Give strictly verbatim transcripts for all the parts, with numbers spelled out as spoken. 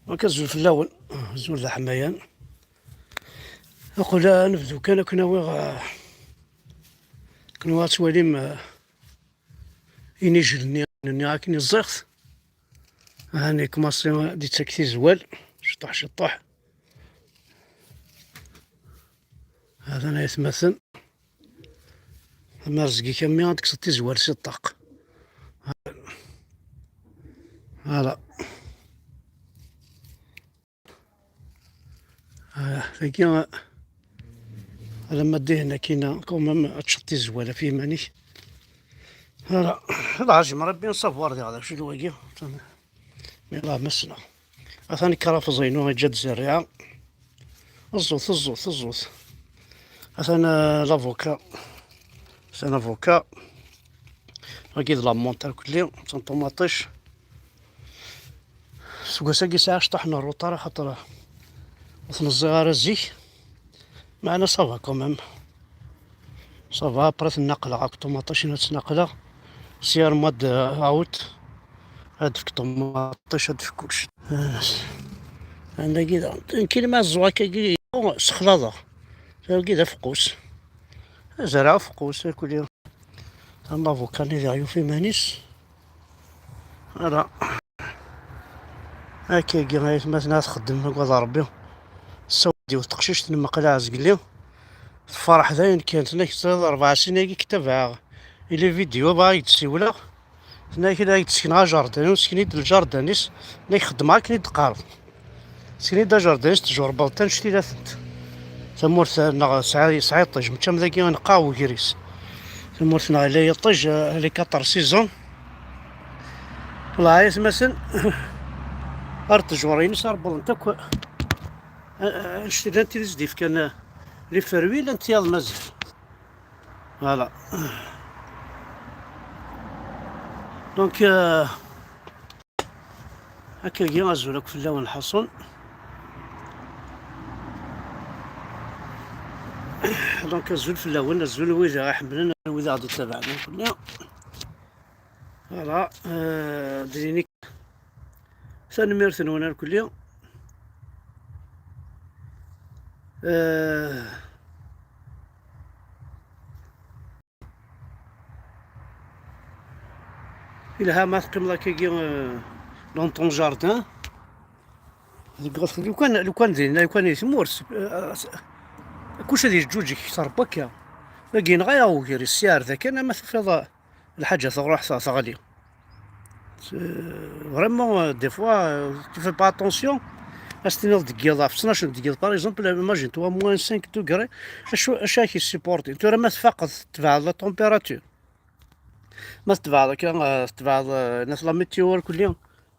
Donc, azul fell-awen, azul d aḥmayan. Aql-aɣ nebdu kan, ad ken-awiɣ, eh, ad ken-awiɣ ad twalim, eh, inijel-nni, nni akken iẓẓiɣ-t. Hani, commencé ad d-ittak tizwal, ciṭuḥ, ciṭuḥ. Hatan ay atmaten. Amerzeg-ik a mmi, ad tekkseḍ tizwal si ṭṭaq. Voilà. Ah, tagi, alamma dihin akkin, quand même, ad teččeḍ tizwal ɣef yiman-ik. Voilà. Lɛajem Rebbi, savoir diɣ d acu d wagi. Mi Allah ma ssneɣ. Atan kra fẓinu, iǧǧa-d zerriɛa. Ẓẓut, ẓẓut, ẓẓut. Atan, euh, l'avocat. Atan avocat. Wagi d la menthe irkelli, d ṭumaṭic. Seg wass-agi sɛiɣ cṭuḥ n rruṭar, axaṭer ur ten-ẓẓiɣ ara zik. Meɛna ça va quand même. Ça va, après ad ten-naqleɣ akk ṭumaṭic-inu, ad ten-naqleɣ. Sya ar mois d'août, ad d-fk ṭumaṭic, ad d-fk kullec. Anda-agi daɣen, nekkin ma ẓẓu akkagi, sexlaḍeɣ. Tagi d afeqqus. Zerɛeɣ afeqqus, akuli. Am avocat-nni diɣ yufa iman-is. Ala. Akkagi ay atmaten ad txeddem, agad Rebbi. Tessawel-d yiwet teqcict n Meqlaɛ Zgelli. Tferḥ dayen kan, tenna-k tesɛiḍ rebɛa snin-agi ktabeɛeɣ i les vidéos, bɣiɣ ad ak-d-ssiwleɣ. Tenna-k ad ak-d-sekneɣ ajerdan, ur sken-iyi-d ljerdan-is. Tenna-k xeddmeɣ akken i d-teqqareḍ. Sken-iyi-d ajerdan-is, tjurbeḍ-t annect-ila-tent. Tamurt-nneɣ tesɛa, yesɛa iṭij, mačči am dagi neqqar wegris. Tamurt-nneɣ yella yiṭij, eh, les quatre saisons. Wellah ay atmaten, ar ttjur-ines rebbḍent akk. Eh, eh, annect-ila n tid i s-d-yefkan, eh, les fruits, llant tiyaḍ mazal. Voilà. Donc, euh, akkagi, azul akk fell-awen lḥaṣun. Donc, azul fell-awen, azul wid i ɣ-iḥemmlen, wid i ɣ-d-ittabaɛen, nekkni. Voilà, euh, d-nini tanemmirt-nwen irkelli. Euh, Ilha ma teqqimeḍ akkagi, euh, dans ton jardin. Deg, lukan, lukan dinna, lukan di tmurt, euh, kullec ad yeǧǧuǧeg kter n wakka. Dagi yenɣa-yaɣ wegris, sya ar da kan, ama tufiḍ, euh, lḥaǧa truḥ, teɣli. Euh, vraiment, euh, des fois, euh, tu fais pas attention. Ad s-tiniḍ deg yiḍ, ɣef ttnac n deg yiḍ, par exemple, imagine-toi, moins cinq degrés, acu, acu ad k-yessupporti? Tura ma tfaqeḍ, tebɛeḍ la température. Ma tebɛeḍ akka, euh, tebɛeḍ, euh, nat la météo irkelli,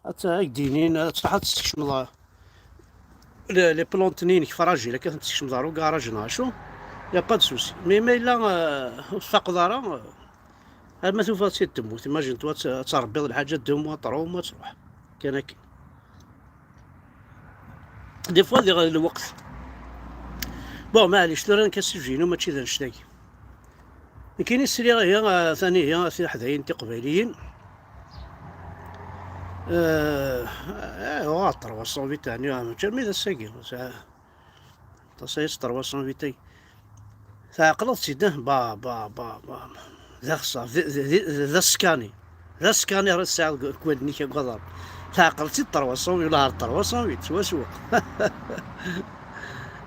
ad t-, ad k-d-inin, ad truḥ ad tessekcmeḍ, euh, les, les plantes-nni-inek fragiles, akka ad tent-tessekcmeḍ ɣer ugaraj neɣ acu, y a pas de souci. Mais ma yella, euh, ur tfaqeḍ ara, euh, arma tufiḍ-tt-id temmut, imagine-toi ad t-, ad tṛebbiḍ lḥaǧa deux mois, trois mois, ad truḥ. Kan akka. Des fois, diɣ lweqt. Bon, maɛlic, tura nekk assujet-inu mačči d annect-agi. Nekkini sliɣ ihi, ah, tani ihi, a tiḥdayin tiqbayliyin. Euh, eh, uɣeɣ trois cent huit, ɛni, ah, mačči armi d ass-agi. Aṭas aya s trois cent huit-agi. Tɛeqleḍ-tt-id, eh? Ba, ba, ba, ba. D axeṣṣar, d, d, d, d askani. D askani ara tesɛiḍ deg, deg wallen-ik, agad Rebbi. Tɛeqleḍ-tt-id trois cent huit, wala ar trois cent huit, swaswa.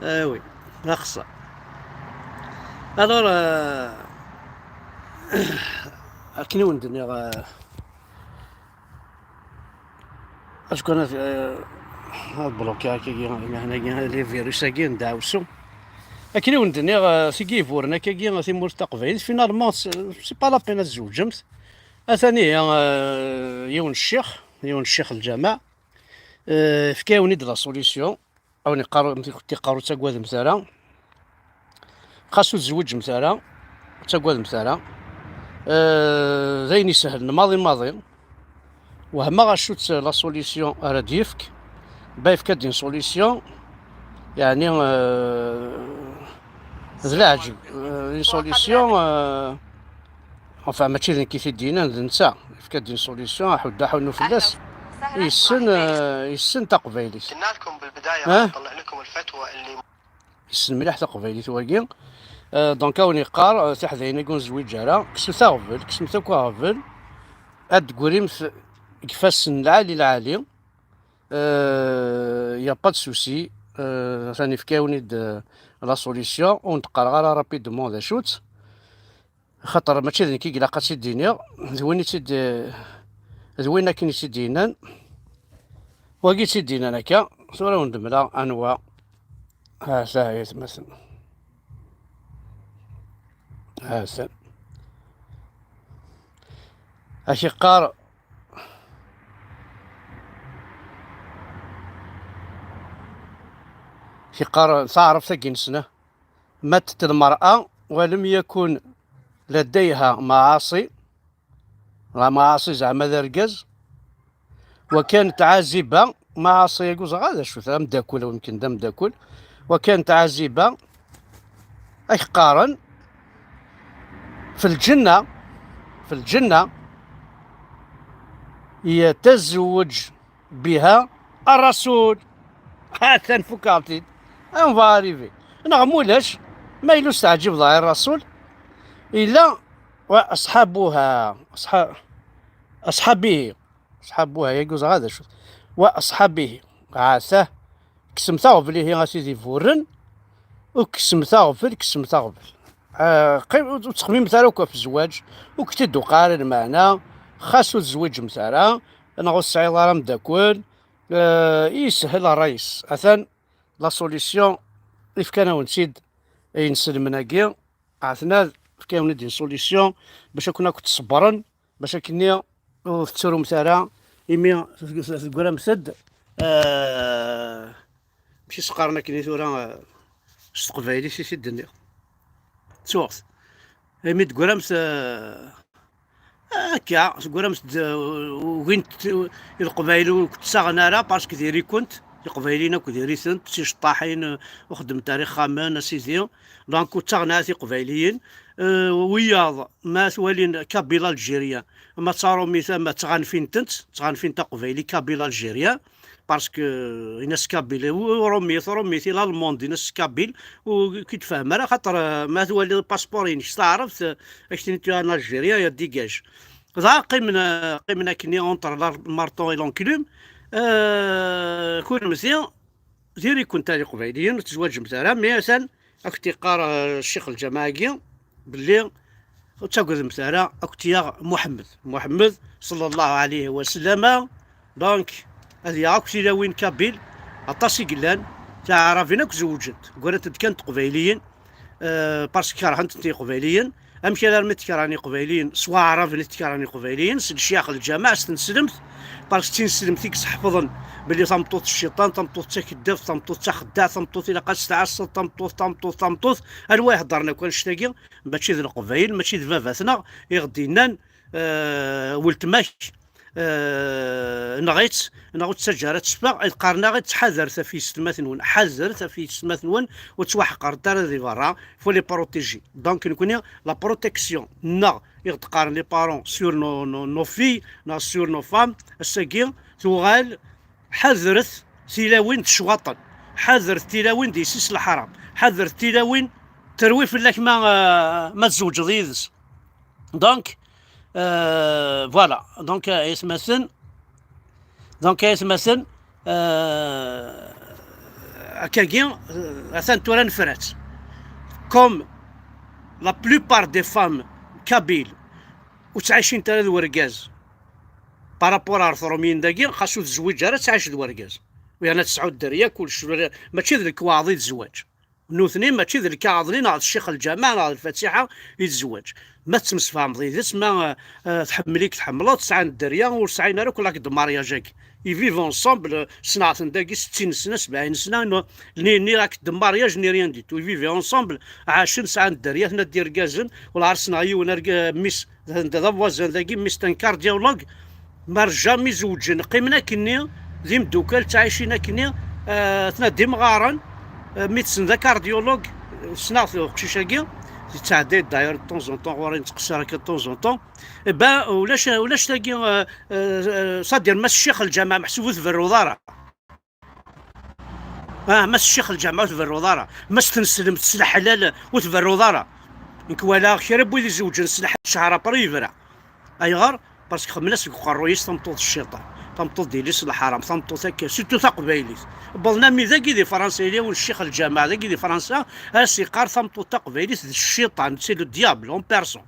Ah oui, d axeṣṣar. Alors, euh, akken i wen-d-nniɣ, euh, Acu kan ad, eh, ad blokiɣ akkagi, lehna-agi, les virus-agi n ddeɛwessu. Akken i wen-d-nniɣ, eh, tigi iburen akkagi, timurt taqbaylit, finalement, c'est, c'est pas la peine ad tzewǧemt. Atan ihi, eh, yiwen ccix, yiwen ccix lǧameɛ, eh, yefka-yawen-id la solution. A wen-iqqar, a wen-iqqar ur ttagademt ara. Xas ur tzewǧemt ara, ur ttagademt ara. Euh, d ayen isehlen maḍi maḍi. Wehmeɣ acu-tt la solution ara d-yefk. Ba yefka-d une solution. Yeɛni, euh, d leɛǧeb. Euh, une solution, euh, enfin, mačči d nekk i t-id-yennan, d netta. Yefka-d une solution, aḥuddu aḥunnu fell-as. Yessen, eh, yessen taqbaylit. قلنا لكم بالبداية ها؟ راح نطلع لكم الفتوى اللي Yessen mliḥ taqbaylit wagi. Eh, donc, a wen-yeqqar, eh, tiḥdayin-agi ur nezwiǧ ara, kkset aɣbel, kksemt akk aɣbel, ad d-tegrimt deg ifassen lɛali lɛali. Eh, y a pas de souci. Eh, atan yefka-awen-id, eh, la solution, ur n-d-qqareɣ ara rapidement d acu-tt. Axaṭer mačči d nekk i ilaq ad tt-id-iniɣ, d win i tt-id-, d win akken i tt-id-yennan. Wagi i tt-id-yennan akka, tura wen-d-mleɣ anwa. Ha-t-a ay atmaten. Ha-t-an. Ak-iqqar, ak-iqqar taɛrabt-agi nesna. ماتت المرأة ولم يكن لديها معاصي. La معاصي zeɛma d argaz. وكانت عازبة. معاصي-agi ur ẓriɣ d acu-t, d ameddakel, yemken d ameddakel. وكانت عازبة. Ak-qqaren في الجنة، في الجنة يتزوج بها الرسول. Ha-t-an, fukkeɣ-t-id. On va arriver. Neɣ mulac, ma yella ur s-teɛǧibeḍ ara i Rasul, yella وأصحابها، أصحاب، أصحابه. أصحابها-agi ur ẓriɣ d acu. وأصحابه. Ɛasah. Kksemt aɣbel ihi a tid iburren. Ur kksemt aɣbel, kksemt aɣbel. Ah, qqim, ur, ur ttxemmimet ara akk ɣef zzwaǧ, ur k-t-id-tuqeɛ ara lmeɛna, xas ur tezwiǧemt ara, neɣ ur tesɛiḍ ara ameddakel, eh, yeshel ṛṛay-is. Atan la solution i fkan-awen-tt-id inselmen-agi, ɛetnad fkan-awen-id une solution bac akken akk tṣebbren, bac akkenni ur tettrumt ara, imi teg-, tegramt-d, eh, amek i s-qqaren akken i tura, eh, s teqbaylit i t-id-nniɣ. Ttuɣ-t. Imi d-tegramt, eh, akka, tegramt-d, eh, ugint i Leqbayel ur kent-ttaɣen ara, parce que diri-kent, Iqbayliyen akk diri-tent, d ticeṭṭaḥin, eh, ur xeddment ara ixxamen, a sidi. Donc, ur ttaɣen ara Tiqbayliyin. Eh, wiyaḍ, ma twalin Kabyle Algérien, ma d tarumit, ma d tɣanfint-tent, tɣanfint taqbaylit, Kabyle Algérien, parce que, euh, in-as Kabyle, u, urumit, urumit, i l'allemande, in-as Kabyle, ur k-id-tefhem ara, xaṭer, euh, ma twaliḍ passeport-inek s taɛrabt, euh, ak-tini tu es un Algérien, ya dégage. Dɣa qqimen, euh, qqimen akkenni entre la-, Marton et l'enclume, euh, kunemti, diri-kent a Iqbayliyen, ur tettwaǧemt ara, mais atan, ak-t-iqqar, euh, ccix lǧameɛ-agi, belli ur ttagademt ara, ak-t-yaɣ Muḥemmed. Muḥemmed, ṣalla Llahu ɛalayhi wa sallama. Donc, ad yaɣ akk tilawin kabyle, aṭas i yellan, tiɛrabin akk zewǧent, ggrant-d kan teqbayliyin, euh, parce que kerhent-tent Iqbayliyen. Amek ara armi tkerhen Iqbayliyen? S waɛraben i tkerhen Iqbayliyen, s lecyax lǧameɛ, s tneslemt, parce que d tineslemt i yesḥefḍen belli tameṭṭut d cciṭan, tameṭṭut d takeddabt, tameṭṭut d taxeddaɛt, tameṭṭut ilaq ad s-tɛasseḍ, tameṭṭut, tameṭṭut, tameṭṭut. Anwa iheddren akk annect-agi? Mačči d Leqbayel, mačči d baba-tneɣ i ɣ-d-yennan, euh, weltma-k, euh, neɣ-itt, neɣ ur tt-ttaǧǧa ara ad teffeɣ, ad qqaren-aɣ-id ḥadret ɣef yessetma-twen, ḥadret ɣef yessetma-twen, ur ttwaḥeqret ara di berra, faut les protéger. Donc, nekkni, la protection, neɣ i ɣ-d-qqaren les parents sur nos, nos, nos filles, neɣ sur nos femmes, ass-agi tuɣal, ḥadret tilawin d ccwaṭen, ḥadret tilawin d yessi-s leḥram, ḥadret tilawin terwi fell-ak ma, euh, ma tzewǧeḍ yid-s. Donc, euh, voilà. Donc, euh, aytmaten, donc, aytmaten, euh, akkagi, euh, atan tura nefra-tt. Comme la plupart des femmes kabyles ur ttɛicint ara d wergaz par rapport ar tṛumyin dagi, xas ur tezwiǧ ara, ttɛic d wergaz. Yerna tesɛu dderya, kullec, mačči d lekwaɣeḍ i d zzwaǧ. Nutni mačči d lkaɣeḍ-nni neɣ d ccix lǧameɛ neɣ d lfatiḥa i d zzwaǧ. Ma tettemsefhameḍ yid-s, ma, eh, tḥemmel-ik, tḥemmleḍ, sɛan dderya, ur sɛin ara akk l'acte de mariage-agi. Ils vivent ensemble, eh, ssneɣ-ten dagi settin sna, sebɛin sna, no, ni, ni l'acte de mariage, ni rien du tout. Ils vivent ensemble, ɛacen, sɛan dderya, atna d irgazen, wala ɣer ssneɣ yiwen arga-, mmi-s, d, d, d avoisin dagi, mmi-s d un cardiologue, ma jamais zewǧen, qqimen akkenni, d imdukal, ttɛicin akkenni, eh, atna d imɣaren, eh, médecin d acardiologue, eh, ssneɣ-t uqcic-agi, yettɛedday-d d'ailleurs de temps en temps ɣur-i, nettqeṣṣir akka de temps en temps. Eh ben, ulac, ulac tagi, euh, euh, euh, c'est-à-dire, mass ccix lǧameɛ meḥsub ur tberruḍ ara. Ah, mass ccix lǧameɛ ur tberruḍ ara. Mass tneslemt s leḥlal ur tberruḍ ara. Nekk walaɣ kra n wid izewǧen s leḥlal ccher après yebra. Ayɣer? Parce que xemmen-as deg uqerruy-is tameṭṭut d cciṭan, tameṭṭut d yelli-s n lḥaram, tameṭṭut akka, surtout taqbaylit. Wwḍen armi dagi di Fransa, yella yiwen ccix lǧameɛ dagi di Fransa, ad as-yeqqar tameṭṭut taqbaylit d cciṭan, c'est le diable en personne.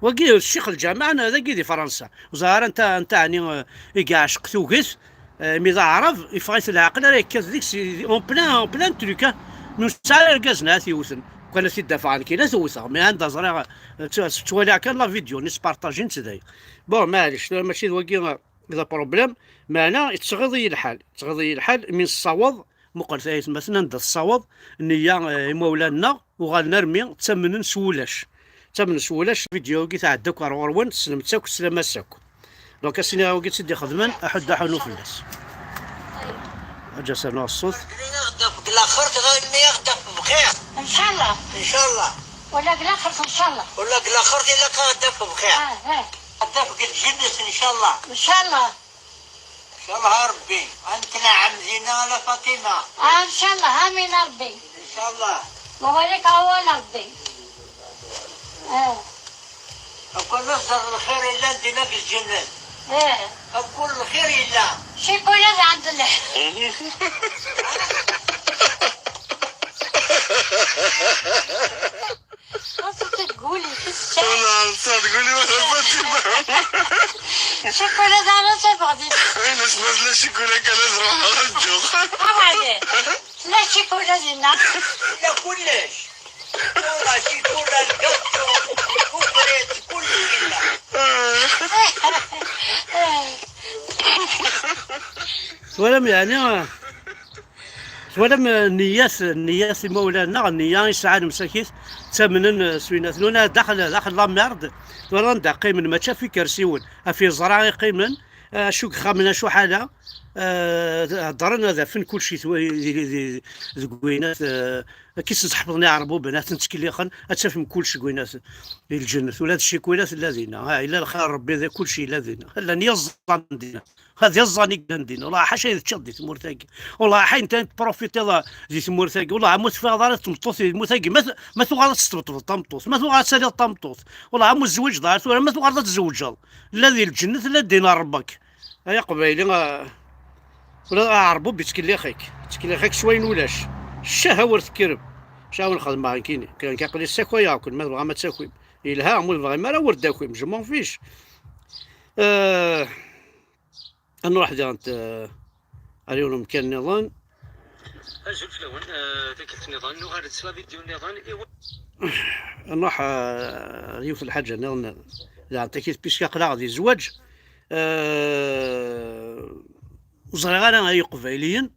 Wagi d ccix lǧameɛ, dagi di Fransa. Ur ẓriɣ ara anta, anta ɛni, eh, i yeɛceq tuget, eh, imi d aɛrab, yeffeɣ-it leɛqel ara yekkat deg-s, en plein, en plein truc, ah. Mi ur nesɛi ara irgazen ara t-yewten. Kan ad t-id-afeɣ nekkin, ad t-wteɣ. Mais anda ẓriɣ, eh, tt-, ttwaliɣ kan la vidéo-nni, spartajin-tt dayen. Bon, maɛlic, tura mačči d wagi, eh, d aproblème. Meɛna, yettɣiḍ-iyi lḥal. Yettɣiḍ-iyi lḥal, mi nessaweḍ, muqlet ay atmaten anda tessaweḍ, nniya, eh, imawlan-nneɣ, uɣalen armi ttamnen s wulac. Ttamnen s wulac, vidéo-agi tɛedda akk ar ɣur-wen, tessnem-tt akk, teslam-as akk. Donc, ass-nni wagi tt-id-ixedmen, aḥuddu aḥunnu fell-as. Aǧa s rnuɣ ṣṣut. Deg laxert, dɣa nniɣ ad d-taf bxir. Ncallah. Ncallah. Wala deg laxert, ncallah. Wala deg laxert, ilaq ad d-taf bxir. Ah, ah. Ad d-taf deg lǧennet, ncallah. Ncallah. Ncallah a Rebbi, ad netnaɛem dinna a la Fatima. Ah, ncallah, amin a Rebbi. Ncallah. Mawalik awal a Rebbi. Ah. Akk ad nẓer lxir yellan dinna deg lǧennet. Eh. Akk lxir yella. Cikula d ɛebd lḥ. Xaṣṣa tguli, tesseččay. Wala, xaṣṣa tguli, wala Fatima. Ccikula d ara tabeɣ di. Ayen asma tella ccikula kan ad ruḥeɣ ad ǧǧuɣ. Awale. Tella ccikula dinna. Tella kullec. Wala ccikula, lgaṭu, lkufrit, kullec yella. Twalam yeɛni? Twalam, eh, nniyat, nniyat imawlan-nneɣ, nniya i sɛan msakit, ttamnen, eh, s winat-nwen, ah, daxel, daxel la merde, twalaḍ anda qqimen, mačči ɣef ikersiwen, ɣef iẓra i qqimen, eh, acu deg ixxamen, acu ḥala, eh, heddren ad afen kulci twa-, di, di, di, deg winat, eh, akka i sen-sḥefḍen iɛerbuben, ad ten-ttkellixen, ad tafem kulci deg winat, di lǧennet, ula d ccikula tella dinna, ah, yella lxir n Rebbi, d kulci yella dinna, llan yiẓẓan dinna. Ad iẓẓan i yellan din. Walahi ḥaca i teččiḍ di tmurt-agi. Walahi ḥaca netta i tprofitiḍ di tmurt-agi. Walahi ma ur teffiɣeḍ ara d tmeṭṭut di tmurt-agi. Ma t-, ma tuɣaleḍ ad tesṭebṭbeḍ tameṭṭut. Ma tuɣaleḍ ad taliḍ tameṭṭut. Walahi ma ur tezwiǧeḍ ara tura. Ma tuɣaleḍ ad tzewǧeḍ. La di lǧennet, la ddin n Ṛebbi-k. Ay aqbayli, ah, ula d aɛerbub yettkellix-ik. Yettkellix-ik s wayen ulac. Ccah a wer tekkrem. Cawen xedmeɣ nekkini. Kan aql-i ssakayeɣ-ken. Ma tebɣam ad takim. Yelha, ma ur tebɣim ara ur d-takim. Je m'en fiche. Euh, Ad nruḥ diɣen, eh, ar yiwen umkan nniḍen. Azul fell-awen, eh, takkelt nniḍen, nuɣal-d s la vidéo nniḍen, i wa- Ad nruḥ, eh, ar yiwet n lḥaǧa nniḍen, daɣen takkelt, puisque aql-aɣ di zzwaǧ, eh, ur ẓriɣ ara ay Iqbayliyen,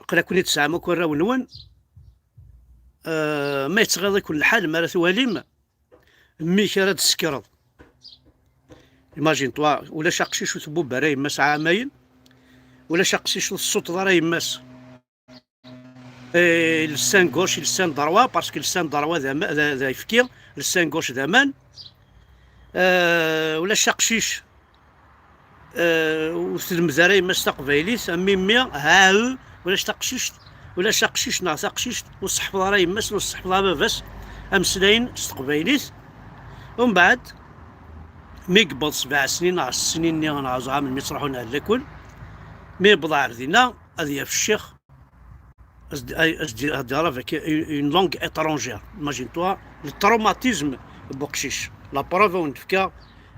aql-aken-id tesɛam akk arraw-nwen, eh, ma yettɣiḍ-iken lḥal, mi ara twalim, mmi-k ara d-tsekreḍ. Imagine-toi, ulac aqcic ur tbubb ara yemma-s ɛamayen, ulac aqcic ur tessuṭṭeḍ ara yemma-s. Eh, le sein gauche, le sein droit, parce que le sein droit d ama-, d, d ayefki, le sein gauche d aman. Eh, ulac aqcic Eh, ur telmed ara yemma-s taqbaylit, am mimi, ha, ulac taqcict, ulac aqcic neɣ taqcict, ur tseḥfeḍ ara yemma-s, ur tseḥfeḍ ara baba-s, ameslayen s teqbaylit. Umbeɛd, mi yewweḍ sebɛa snin neɣ snin-nni neɣ ẓer melmi ttruḥun ar lakul, mi yewweḍ ar dinna, ad yaf ccix, as-d-, ay-, as-d-, ad d-yerr avec une, une langue étrangère. Imagine-toi, le traumatisme n uqcic. La preuve, ad wen-d-fkeɣ,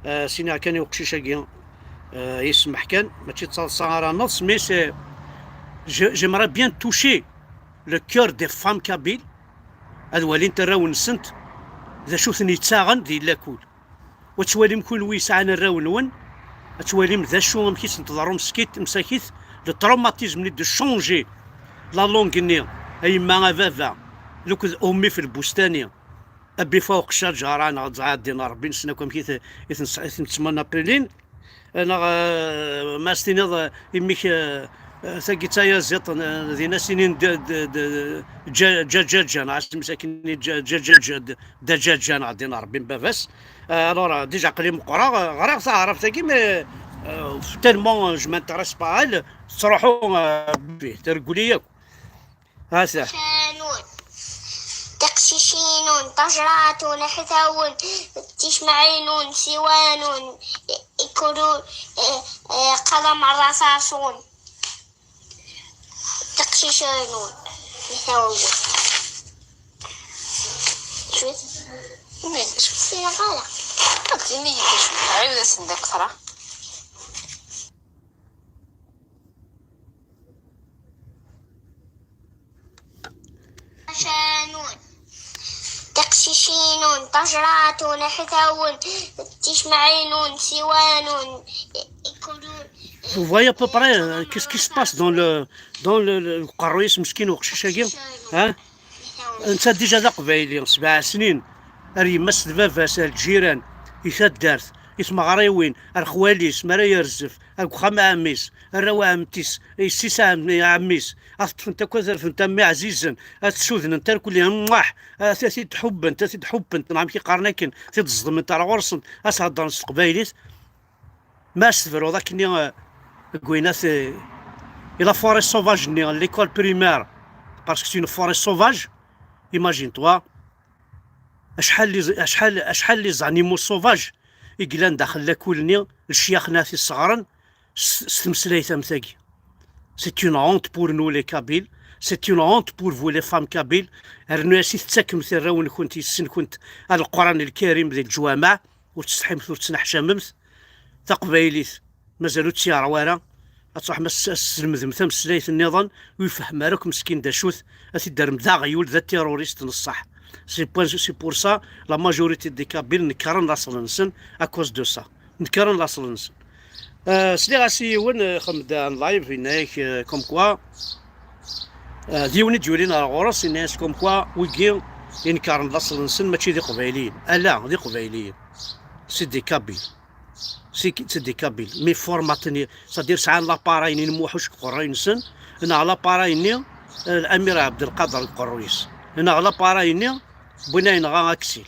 euh, sini kan i uqcic-agi, euh, yesmeḥ kan, mačči d taḍsa ara neḍs, mais c'est, je-, j'aimerais bien toucher le cœur des femmes kabyles, ad walint arraw-nsent, d acu ten-yettaɣen di lakul. Wa twalim kunwi yesɛan arraw-nwen, ad twalim d acu amek i sen-teḍrum msakit, le traumatisme-nni de changer la langue-nni, a yemma, a baba, lekd ummi f lbustani, a bifa uqeccaǧ ara neɣ ẓɛa ddin Ṛebbi, nessen akk amek i t-, i ten-, i ten-ttmanapilin, neɣ, eh, ma as-tiniḍ, eh, imi-k, eh, Eh, tagi d tayaziḍt, eh, din as-inin d-, d-, d-, dja-, djaǧaǧa, neɣ asmi sakin dja-, djaǧaǧa, d-, djaǧaǧa, neɣ din Ṛebbi n baba-s. Eh, alors, eh, déjà aql-i meqqreɣ, eh, ɣriɣ taɛrabt-agi, mais, eh, tellement, eh, je m'intéresse pas à elle, tettruḥu, eh, bi-, treggel-iyi akk. Ata. Canun. Tiqcicin-un, tajrat-un, iḥitawen, ticmaɛin-un, siwan-un, i-, ikulun, eh, eh, qalam rraṣaṣ-un. Tiqcicin-un, iḥitawen. Cwit. Mmi, cwit. Sira ɣala. Ad d-tini-yi-d acu. Ɛiwed-asen-d akteṛ. Canun. Tiqcicin-un, tajrat-un, iḥitawen, ticmaɛin-un, siwan-un, ikulun. Vous voyez à peu près, euh, qu'est-ce qui se passe dans le, dans le, le, le qerru-is meskin uqcic-agi, hein? Netta déjà d aqbayli, sebɛa snin, ar yemma-s d baba-s, ar lǧiran, i taddart, i tmeɣriwin, ar xwali-s, mi ara yerzef, ar uxxam n ɛemmi-s, arraw n ɛemti-s, yessi-s n ɛemmi-s, ad t-ṭṭfent akk, ad rfent am iɛzizen, ad t-ssudnent irkelli, mwaḥ, ad t-id-ḥubbent, ad t-id-ḥubbent, neɣ amek i qqaren akken, t-id-ẓedment ar ɣur-sent, ad s-heddrent s teqbaylit. Ma as-tebruḍ akkenni, eh, deg winat, eh, i la forêt sauvage-nni, l'école primaire, parce que c'est une forêt sauvage, imagine-toi, acḥal les, acḥal, acḥal les animaux sauvages i yellan daxel lakul-nni, lecyaxnat isseɣren, s, s tmeslayt am tagi. C'est une honte pour nous les Kabyles, c'est une honte pour vous les femmes kabyles, rnu-as i tettakemt arraw-nkent, yessi-nkent, Leqran Lkarim di leǧwameɛ, ur tsetḥimt, ur tettneḥcamemt. Taqbaylit, mazal ur tt-yeṛwa ara. Ad truḥem ad s-, ad teslemdem tameslayt nniḍen, ur ifehhem ara akk meskin d acu-t, ad t-id-terrem d aɣyul, d atirurist n ṣṣeḥ. C'est pour, c'est pour ça, la majorité des Kabyles nekren laṣel-nsen à cause de ça. Nekren laṣel-nsen. Euh, sliɣ-as i yiwen, euh, xemmed en live, yenna-yak, euh, comme quoi, euh, d yiwen i d-yulin ar ɣur-s, yenna-yas comme quoi, wigi inekkaren laṣel-nsen mačči d iqbayliyen. Ala, d iqbayliyen. C'est des Kabyles. C'est, c'est des Kabyles. Mais formaten, c'est-à-dire sɛan l'appareil-nni n Muḥuc deg uqerruy-nsen, neɣ l'appareil-nni, euh, Amir Abdelkader deg uqerruy-is, neɣ l'appareil-nni n win ay yenɣa Aksil.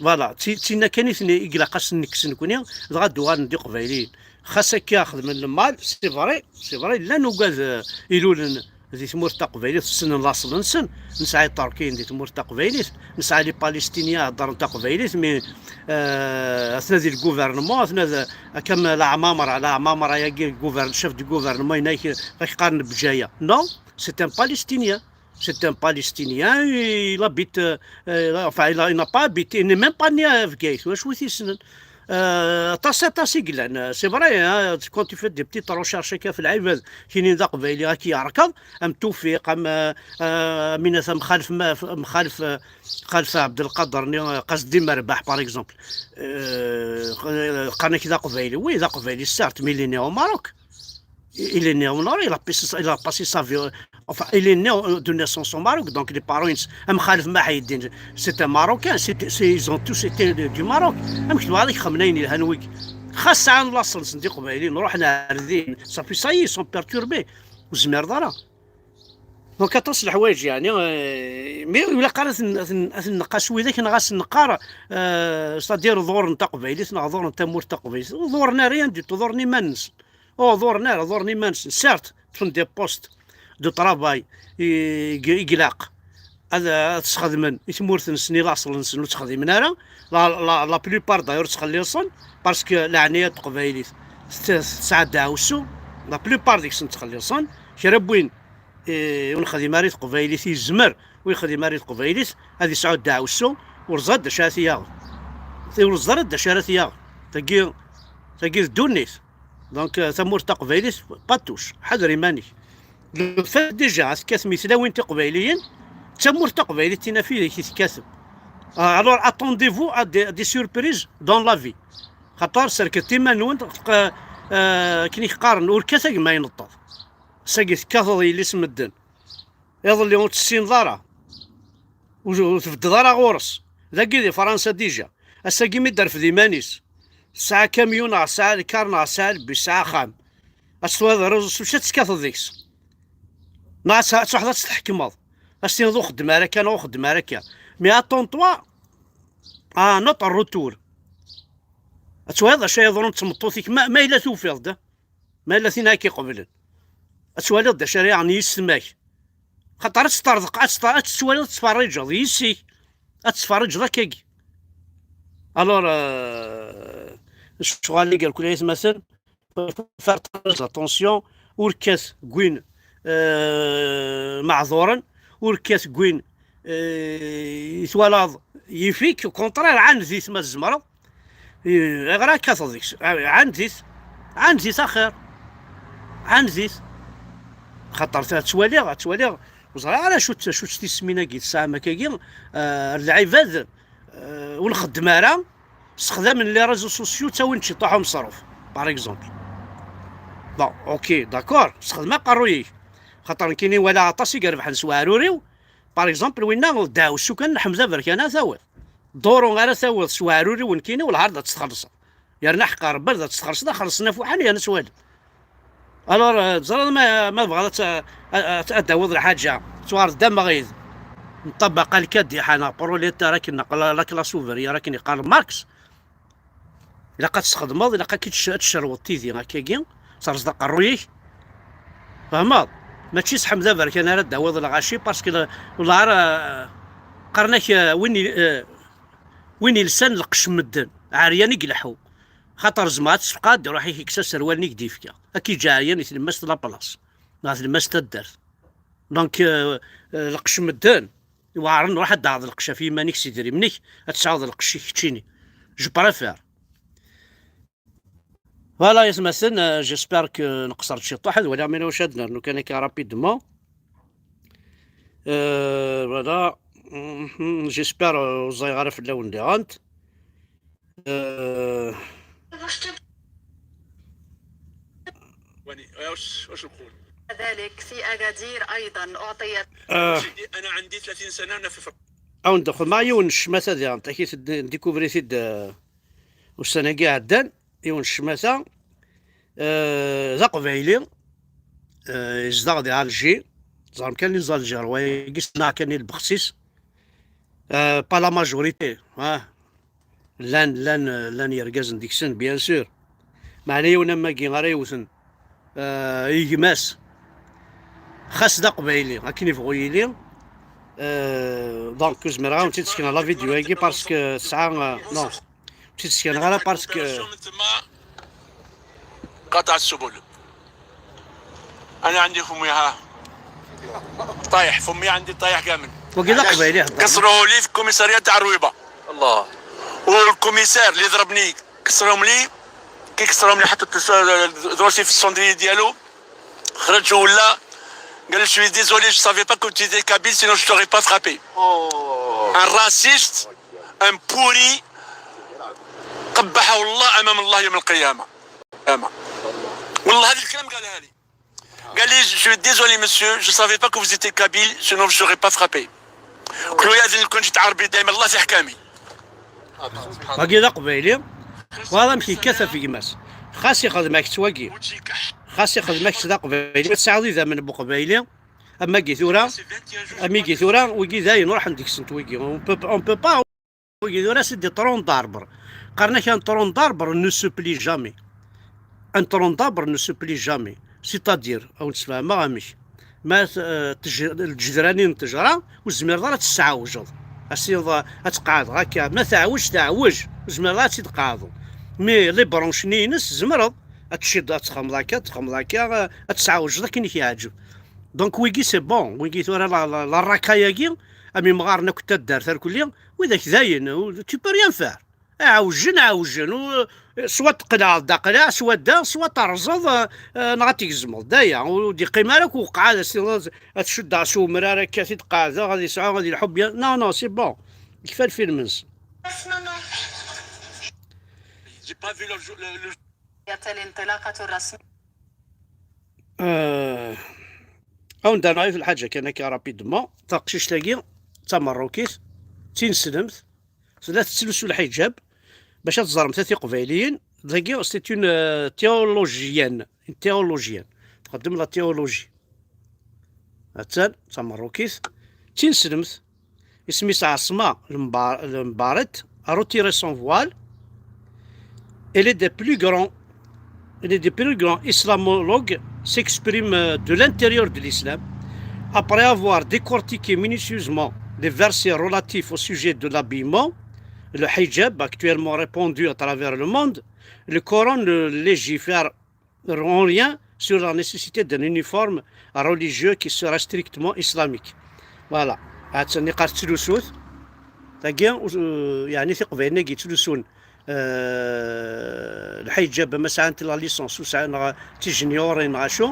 Voilà, d ti-, d tinna kan i ten-, i ilaq ad sen-nekkes nekni, dɣa ad d-uɣalen d iqbayliyen. Xas akka xedmen le mal, c'est vrai, c'est vrai, llan ugad, euh, ilulen di tmurt taqbaylit, ssnen laṣel-nsen, nesɛa iṭerkiyen di tmurt taqbaylit, nesɛa les Palestiniens heddren taqbaylit, mais, euh, atna di le gouvernement, atna d-, akka am Laɛmamra, Laɛmamra-agi, gouvern-, chef du gouvernement, yenna-k, ak-qqaren Bjaya. Non, c'est un Palestinien. C'est un Palestinien, il habite, euh, euh, enfin, il a, il n'a pas habité, il n'est même pas né à Bgayet, wacu i t-yessnen. Euh, aṭas, aṭas i yellan. Euh, c'est vrai, hein, quand tu fais des petites recherches akka f lɛibad, kinin d aqbayli, ad k-yerkeḍ, am Tufiq, am, euh, euh, Aminat, am Xalef, ma-, am Xalef, euh, Xalef Abdelkader, ni, euh, Qasdim Merbaḥ, par exemple. Euh, qqaren-ak d aqbayli. Oui, d aqbayli, certes, mais il est né au Maroc. Il est né au Maroc, il a passé sa, il a passé sa vie, euh, enfin, il est né, euh, de naissance au Maroc, donc les parents, am Xalef Maḥiddin, c'est un Marocain, c'est, c'est, ils ont tous été de, du Maroc. Amek tebɣiḍ ad k-xedmen ayen yelhan wigi? Xas sɛan laṣel-nsen d iqbayliyen, ruḥen ar din, ça fait, ça y est, ils sont perturbés. Ur zmireḍ ara. Donc, aṭas n leḥwayeǧ, yeɛni, euh, mais ilaq ara ad ten-, ad ten-, ad ten-neqqas widak, neɣ ad sen-neqqar, euh, c'est-à-dire ḍuren taqbaylit, neɣ ḍuren tamurt taqbaylit. Ur ḍuren ara rien du tout, ḍuren iman-nsen. Ur ḍuren ara, ḍuren iman-nsen. Certes, ṭṭfen des postes de travail i, i, i ilaq ad, ad sxedmen i tmurt-nsen, i laṣel-nsen ur ttxeddimen ara. La, la, la plupart d'ailleurs ttxelliṣen, parce que leɛnaya n teqbaylit tes-, tesɛa ddeɛwessu, la plupart deg-sen ttxelliṣen. Kra n win, eh, ur nexdim ara i teqbaylit yezmer, ur yexdim ara i teqbaylit ad yesɛu ddeɛwessu, ur ẓer d acu ara t-yaɣ. Ur ẓer d acu ara t-yaɣ. Tagi, tagi d ddunit. Donc, euh, tamurt taqbaylit, pas touche, ḥader iman-ik. Le fait déjà, ad tekkatem i tlawin tiqbayliyin, d tamurt taqbaylit tin ɣef ideg i tekkatem. Euh, alors, attendez-vous à des, des surprises dans la vie. Xaṭer serket iman-nwen, euh, euh, akken i k-qqaren, ur kkat a gma ineṭṭeḍ. Sagi tekkateḍ yelli-s medden. Iḍelli ur tt-tessineḍ ara. Ur, ur tbeddeḍ ara ɣur-s. Dagi di Fransa déjà. Ass-agi mi d-terfed iman-is. Tesɛa kamyun, neɣ tesɛa lkar, neɣ tesɛa lbis, tesɛa axxam. Ad twaliḍ réseaux sociaux, ad tekkateḍ deg-s. Neɣ ad tt-, ad truḥeḍ ad tt-tḥekmeḍ. Ad s-tiniḍ ur xeddem ara akka, neɣ ur xeddem ara akka. Mais attends-toi à un autre retour. Ad twaliḍ d acu ay yeḍrun d tmeṭṭut-ik, ma, ma yella tufiḍ-d, ma yella tin ara k-iqeblen. Ad twaliḍ d acu ara yaɣen yisem-ak. Xaṭer ad teṭṭerḍeq, ad teṭṭer-, ad tettwaliḍ, ad tettferriǧeḍ yis-k. Ad tettferriǧeḍ akkagi. Alors, euh, ccɣel-agi irkel ay atmaten, faut faire très attention, ur kkat deg win, euh, meɛduren, ur kkat deg win, euh, i twalaḍ yif-ik, au contraire, ɛaned-it ma tzemreḍ. Eh, ayɣer ara tekkateḍ deg-s? Ɛaned-it, ɛaned-it axir, ɛaned-it. Xaṭer ta-, ttwaliɣ, ttwaliɣ, ur ẓriɣ ara acu-tt, acu-tt tismin-agi tesɛam akkagi, euh, lɛibad, euh, ur nxeddem ara, sexdamen les réseaux sociaux, ttawin-d ciṭuḥ umeṣruf, par exemple. Bon, ok, d'accord, sexdem aqerruy-ik. Xaṭer nekkini walaɣ aṭas i irebḥen s weɛrur-iw, par exemple, winna ddeɛwessu kan n Ḥmed Aberkan ara tawiḍ. Duru ara tawiḍ s weɛrur-iw nekkini, welɛar ad tt-txellṣeḍ. Yerna ḥeqqa Rebbi ad tt-txellṣeḍ, ad xellṣen afwaḥen yerna s wallen. Alors, euh, teẓriḍ ma, ma tebɣiḍ ad tt-, ad, ad, ad d-tawiḍ lḥaǧa, tuɣaleḍ d amɣid n ṭṭabaqa lkadiḥa neɣ prolétaire akken neɣ la, la classe ouvrière akken yeqqar Marx. Ilaq ad txedmeḍ, ilaq ad k-, ad tcerweḍ tidi akkagi, terẓeḍ aqerruy-ik. Fehmeḍ? Mačči s Ḥmed Aberkan ara d-tawiḍ lɣaci, parce que la, wellah ara, qqaren-ak, euh, win i-, euh, win ilsan lqecc n medden, ɛeryan i ileḥḥu. Xaṭer tzemreḍ ad tessefqaɛeḍ, iruḥ-ik ikkes aserwal-nni i k-d-yefka. Ad k-yeǧǧ ɛeryan i tlemmast n la place, neɣ tlemmast n taddart. Donc, euh, euh, lqecc n medden, iweɛren, ruḥ ad d-taɣeḍ lqecc ɣef yiman-ik s idrimen-ik, ad tesɛuḍ lqecc-ik keččini. Je préfère. Voilà, yesmasen, euh, j'espère que nqeṣṣer-d ciṭuḥ, ad waliɣ ma yella wacu ad nernu kan akka rapidement. Euh, voilà. Mhm, j'espère, euh, ur ẓẓayeɣ ara fell-awen diɣent. Euh, واني، واش، واش نقول؟ كذلك في أكادير أيضًا أعطيت آه. سيدي، أنا عندي ثلاثين سنة، أنا في فرنسا. أو ندخل مع يون الشماسة ديالنا، تاكي تد-، نديكوفري تيد، آه، والسنة كاع عدان، يون الشماسة، آه، ذا قبايلي، آه، يزدغ دي ألجي، زعما كان لي زالجير، ويقيس كان لي البخسيس، آه، با لا ماجوريتي، آه. Llan, llan, llan yergazen deg-sen, bien sûr. Meɛna yiwen am wagi ara yewten, euh, i gma-s, xas d aqbayli, akken yebɣu yili. Euh, donc, ur zmireɣ ara ad wen-tt-id-sekneɣ la vidéo-agi parce que tesɛa, euh, non, ur tt-id-sekneɣ ara parce que قطع السبل. انا عندي فمي، ها، طايح فمي، عندي طايح كامل. وكذا قبيلي هضر. كسروه لي في الكوميسارية تاع الرويبة. الله. والكوميسار اللي ضربني كسرهم لي، كي كسرهم لي حطيت الس-، راسي في الصندري ديالو، خرج ولا قال لي: "Je suis désolé, je savais pas que tu étais kabyle, sinon je t'aurais pas frappé." Un raciste, un pourri. قبحه الله أمام الله يوم القيامة. أما والله هذا الكلام قالها لي. قال لي: "Je suis désolé, monsieur, je savais pas que vous étiez kabyle, sinon je serais pas frappé." قلت له: "يا ذي، لو كان جيت عربي دايما الله في حكامي." هاكي ذا قبايلي. والله مشي كثر في قماس. خاص يخدمك تواقي. خاص يخدمك ذا قبايلي. تسعود إذا من بقبايلي. أما قي ثورة، أما قي ثورة، وقي ذاين، نروح عندك سنت وقي. On peut, on peut pas. Wagi tura, c'est des troncs d'arbres. Qqaren-ak un tronc d'arbre ne se plie jamais. Un tronc d'arbre ne se plie jamais. C'est-à-dire, ad wen-d-sfehmeɣ amek. Ma, eh, tej-, lǧedran-in n ttejra, ur tezmireḍ ara ad tt-tesɛewjeḍ. Ad s-tiniḍ, ad tqeɛɛdeḍ akka. Ma teɛwej, teɛwej. Ur tezmireḍ ara ad tt-id-tqeɛɛdeḍ. Mais les branches-nni-ines, tzemreḍ. Ad tciḍ, ad txemmeḍ akka, ad txemmeḍ akka, eh, ad tesɛewjeḍ akken i k-yeɛǧeb. Donc, wigi, c'est bon. Wigi, tura, la, la, la raka-agi, am imɣaren akk n taddart, arkelli, widak dayen, tu peux rien faire. Ɛewjen, ɛewjen. U-, soit tqelɛeḍ d aqlaɛ, soit da, soit terẓeḍ, eh, eh, neɣ ad tgezmeḍ. D aya. Ur d-yeqqim ara akk uqɛad, ad s-tiniḍ ad, ad tcuddeɣ s umrar akka, ad t-id-qeɛdeɣ, ad yesɛu, ad yelḥu bien. Non, non, c'est bon. Yekfa lfilm-nsen. J'ai pas vu le, le, le الانطلاقة الرسمية. Euh, أو ندار غير في الحاجة كان هكا rapidement. تاقشيش تاقي، تمروكيت، تنسلمت، لا تتلبسوا الحجاب باش تزرم ثلاثي قبايليين. تاقي c'est une, euh, théologienne. Une théologienne. Txeddem la théologie. Attan d tameṛṛukit, d tineslemt. Isem-is Ɛaṣma Lembar-, Lembaret, a retiré son voile. Elle est des plus grands, elle est des plus grands islamologues, s'exprime, euh, de l'intérieur de l'islam. Après avoir décortiqué minutieusement les versets relatifs au sujet de l'habillement, le hijab, actuellement répandu à travers le monde, le Coran ne légifère en rien sur la nécessité d'un uniforme religieux qui serait strictement islamique. Voilà. Attan iqqar tettlusut. Tagi, euh, yeɛni tiqbayliyin-agi ttlusun, euh, lḥijab, ma sɛant la licence, u sɛan, neɣ tijnyurin, neɣ acu.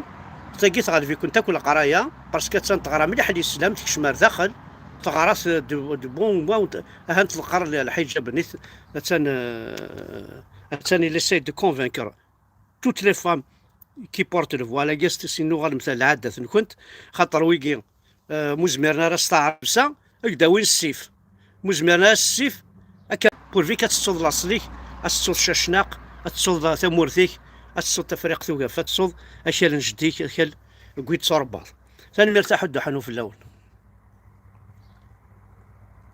Tagi tɣelb-ikent akk leqraya, parce que attan teɣra mliḥ l'islam, tekcem ar daxel, teɣra-t de, de bon, bon, ahat teqqar lḥijab-nni, attan, euh, attan il essaye de convaincre toutes les femmes qui portent le voile, agi s-, s-, nuɣalemt ar lɛadat-nkent, xaṭer wigi, euh, mu zmiren ara s taɛrabsa, ad k-d-awin ssif. Mu zmiren ara s ssif, akka, pourvu ad tettuḍ laṣel-ik, ad tettuḍ cacnaq, ad tettuḍ tamurt-ik, ad tettuḍ Tafriqt Ugafa, ad tettuḍ akal n jeddi-k, akal deg wi d-turebbaḍ. Tanemmirt a Ḥuddu Ḥanun fell-awen.